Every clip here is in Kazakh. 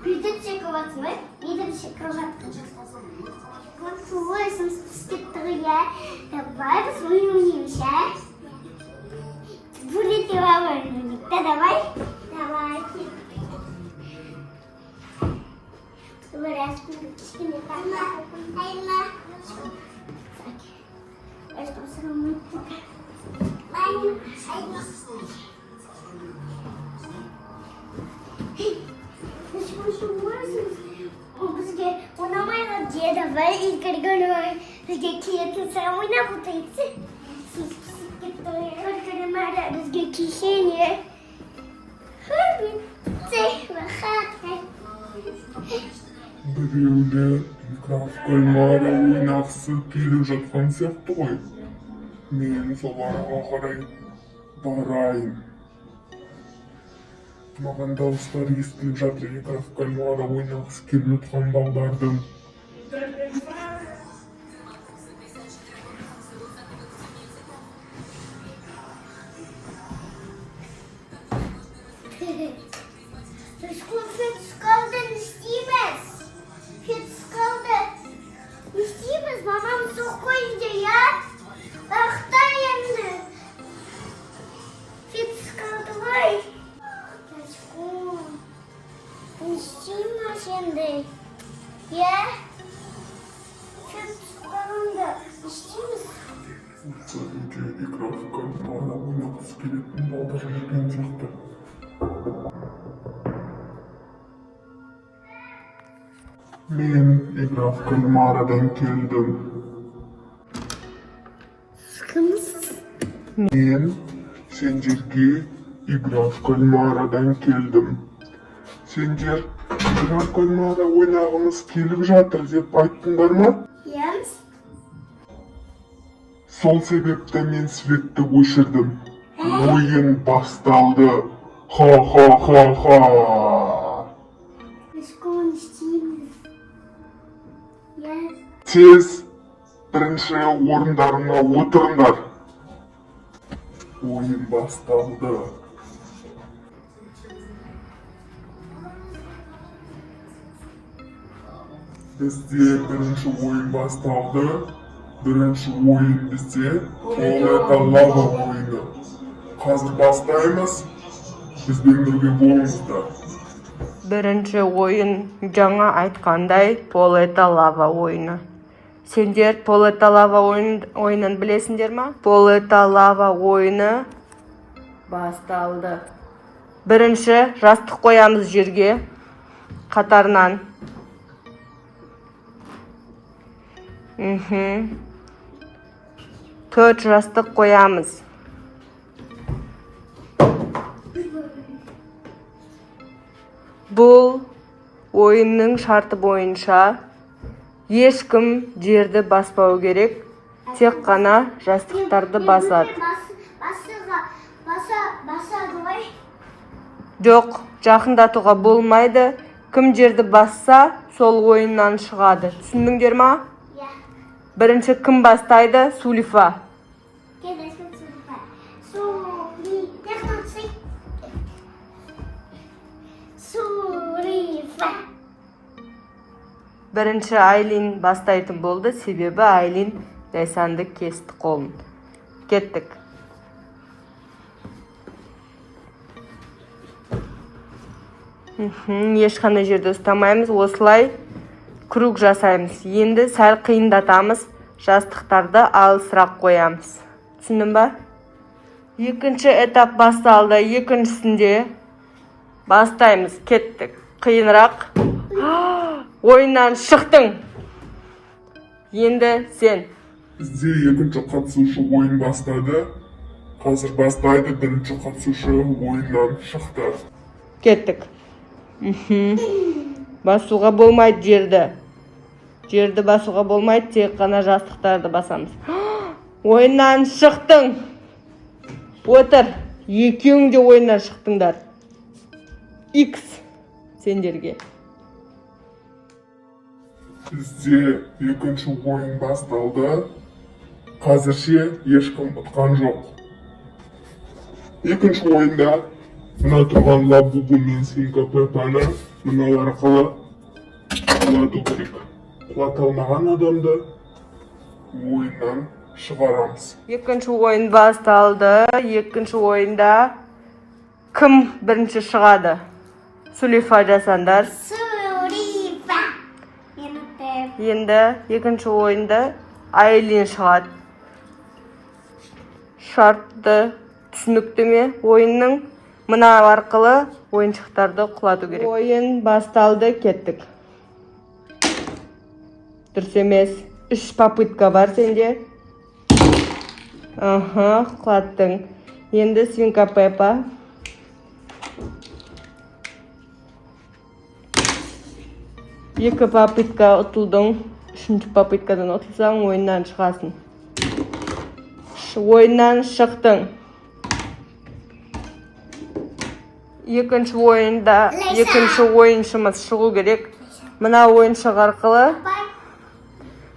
Бүйтіп секіріп жатсың ба? Бүйтіп секіріп жатқан. Ой, түсіп кетті ғой, иә. Давай біз ойын ойнаймыз, иә? Булите ойнайық. Да, давай. Давай. Біраз кішкене. Айла. Айла. Бізге ұнамай қалды, давай игры бізге келетін саған ойнап отырайық. Бізге кишене. Біреулер «Игра в кальмара» ойнағысы келіп жатқан сияқты ғой. Мен соларға қарай барайын. Маған дауыстар естіліп жатыр, «Игра в кальмара» ойнағысы келіп жатқан балдардың. Қалды, не істейміз? Фетис қалды. Не істейміз? Мамам соқ қойды, иә? Ақтар енді. Фетис қалды ғой. Ташкон. Не істейміз енді? Иә? Фетис қалды. Не істейміз? Осы үйде «Игра в кальмара» ойнағысы келетін балдар жүрген сияқты. Мен «Игра в кальмарадан» келдім. Кімсіз? Мен сендерге «Игра в кальмарадан» келдім. Сендер «Игра в кальмара» ойнағымыз келіп жатыр деп айттыңдар ма? Иә. Сол себепті мен светті өшірдім. Ойын басталды. Ха-ха-ха-ха. Ташкон, не істейміз? Иә. Тез бірінші орындарыңа отырыңдар. Ойын басталды. Бізде бірінші ойын басталды. Бірінші ойын бізде «Пол это лава» ойыны. Қазір бастаймыз. Бізбен бірге болыңыздар. Бірінші ойын, жаңа айтқандай, «Пол это лава» ойыны. Сендер «Пол это лава» ойынын білесіңдер ма? «Пол это лава» ойыны басталды. Бірінші жастық қоямыз жерге қатарынан. Төрт жастық қоямыз. Бұл ойынның шарты бойынша ешкім жерді баспау керек, тек қана жастықтарды басады. Басыға, баса, басады ғой. Жоқ, жақындатуға болмайды. Кім жерді басса, сол ойыннан шығады. Түсіндіңдер ма? Иә. Бірінші кім бастайды? Сулифа. Келесі Сулифа. Сули, тақтан. Сулифа. Бірінші Айлин бастайтын болды, себебі Айлин Зайсанды кесті қолын. Кеттік. Ешқандай жерде ұстамаймыз, осылай круг жасаймыз. Енді сәл қиындатамыз, жастықтарды алысырақ қоямыз. Түсіндің ба? Екінші этап басталды. Екіншісінде бастаймыз. Кеттік. Қиынырақ. Ойыннан шықтың. Енді сен. Бізде екінші қатысушы ойын бастады. Қазір бастайды, бірінші қатысушы ойыннан шықты. Кеттік. Басуға болмайды жерді. Жерді басуға болмайды, тек қана жастықтарды басамыз. Ойыннан шықтың. Отыр. Екеуің де ойыннан шықтыңдар. X сендерге. Бізде екінші ойын басталды. Қазірше ешкім ұтқан жоқ. Екінші ойында Мына тұрған Лабубу мен Свинка Пеппаны мынау арқылы құлату керек. Құлата алмаған адамды ойыннан шығарамыз. Екінші ойын басталды. Екінші ойында кім бірінші шығады? Сулифа жасаңдар. Сулифа. Мен ұттым. Енді екінші ойында Айлин шығады. Шартты түсінікті ме ойынның? Мына арқылы ойыншықтарды құлату керек. Ойын басталды, кеттік. Дұрыс емес. Үш попытка бар сенде. Аха, құлаттың. Енді Свинка Пеппа. Екі попытка ұтылдың. Үшінші попыткадан ұтылсаң, ойыннан шығасың. Ойыннан шықтың. Екінші ойында Лейсан. Екінші ойыншымыз шығу керек. Мына ойыншық арқылы Бай.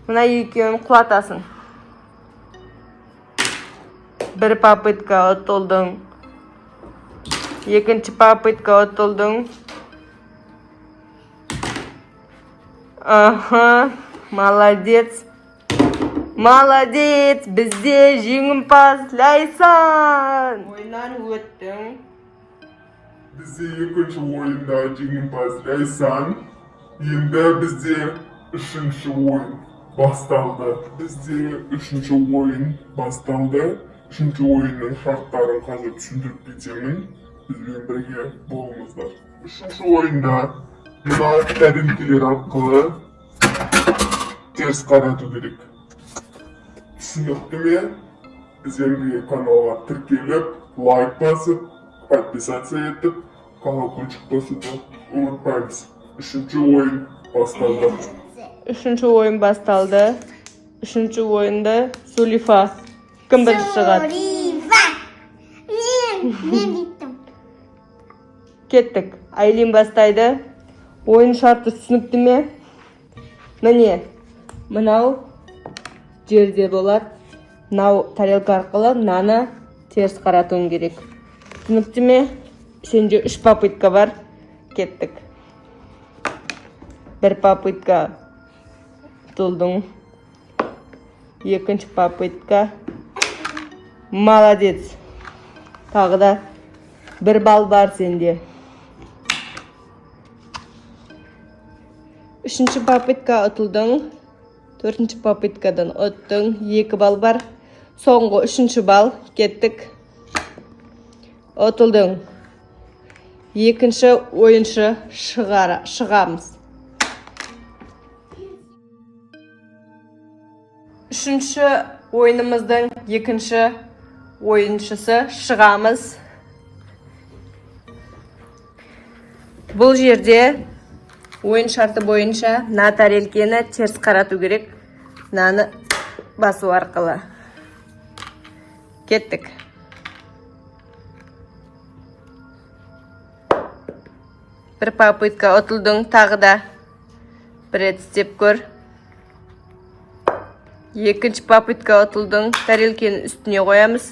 мына екеуін құлатасың. Бір попытка ұтылдың. Екінші попытка ұтылдың. Аха, молодец. Молодец, бізде жеңімпаз Ляйсан. Ойыннан өттің. Бізде екінші ойында жеңімпаз Ляйсан. Енді бізде үшінші ойын басталды. Бізде үшінші ойын басталды. Үшінші ойынның шарттарын қазір түсіндіріп кетемін. Бізбен бірге болыңыздар. Үшінші ойында мына тәрелкелер арқылы теріс қарату керек. Түсінікті ме? Бізбен бірге каналға тіркеліп, лайк басып, подписаться етіп, колокольчик басуды ұмытпаймыз. Үшінші ойын басталды. Үшінші ойын басталды. Үшінші ойында Сулифа. Кім бірінші шығады? Сулифа. Мен ұттым. Кеттік. Айлин бастайды. Ойын шарты түсінікті ме? Міне, мынау жерде болады. Мынау тарелка арқылы мынаны теріс қаратуың керек. Түсінікті ме? Сенде үш попытка бар. Кеттік. Бір попытка ұтылдың. Екінші попытка. Молодец. Тағы да бір балл бар сенде. Үшінші попытка ұтылдың. Төртінші попыткадан ұттың. 2 балл бар. Соңғы үшінші балл. Кеттік. Ұтылдың. Екінші ойыншы шығамыз. Үшінші ойынымыздың екінші ойыншысы шығамыз. Бұл жерде ойын шарты бойынша мына тарелкені теріс қарату керек. Мынаны басу арқылы. Кеттік. Бір попытка ұтылдың, тағы да бір рет істеп көр. Екінші попытка ұтылдың. Тарелкенің үстіне қоямыз.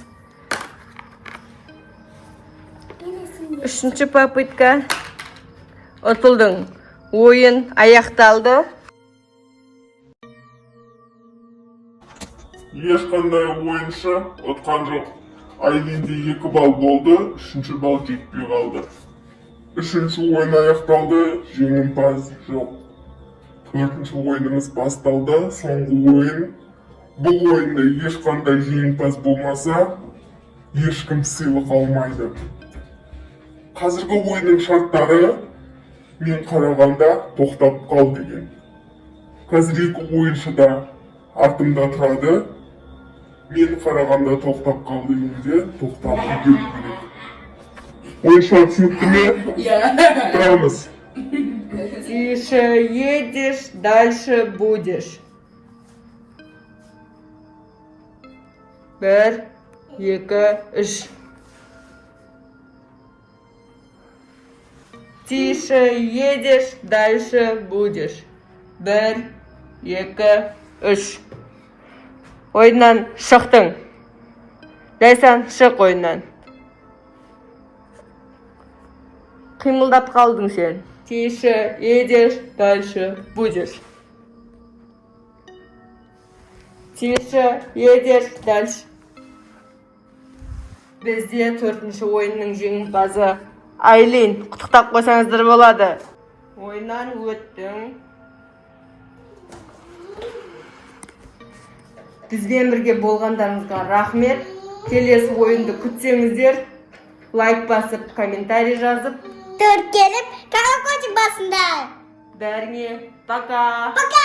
Үшінші попытка ұтылдың. Ойын аяқталды. Ешқандай ойыншы ұтқан жоқ. Айлинде 2 балл болды, үшінші балл жетпей қалды. Үшінші ойын аяқталды, жеңімпаз жоқ. Төртінші ойынымыз басталды, соңғы ойын. Бұл ойында ешқандай жеңімпаз болмаса, ешкім сыйлық алмайды. Қазіргі ойынның шарттары: мен қарағанда тоқтап қал деген. Қазір екі ойыншы да артымда тұрады. Мен қарағанда тоқтап қал дегенде тоқтап үлгеру керек. Ойыншылар, түсінікті ме? Иә. Тұрамыз. Тише едешь, дальше будешь. Бір, екі, үш. Тише едешь, дальше будешь. Бір, екі, үш. Ойыннан шықтың. Ляйсан, шық ойыннан. Қимылдап қалдың сен. Тише едешь, дальше будешь. Тише едешь, дальше. Бізде төртінші ойынның жеңімпазы Айлин. Құттықтап қойсаңыздар болады. Ойыннан өттің. Бізбен бірге болғандарыңызға рахмет. Келесі ойынды күтсеңіздер, лайк басып, комментарий жазып, Тіркеліп, колокольчик басыңдар. Бәріңе пока. Пока!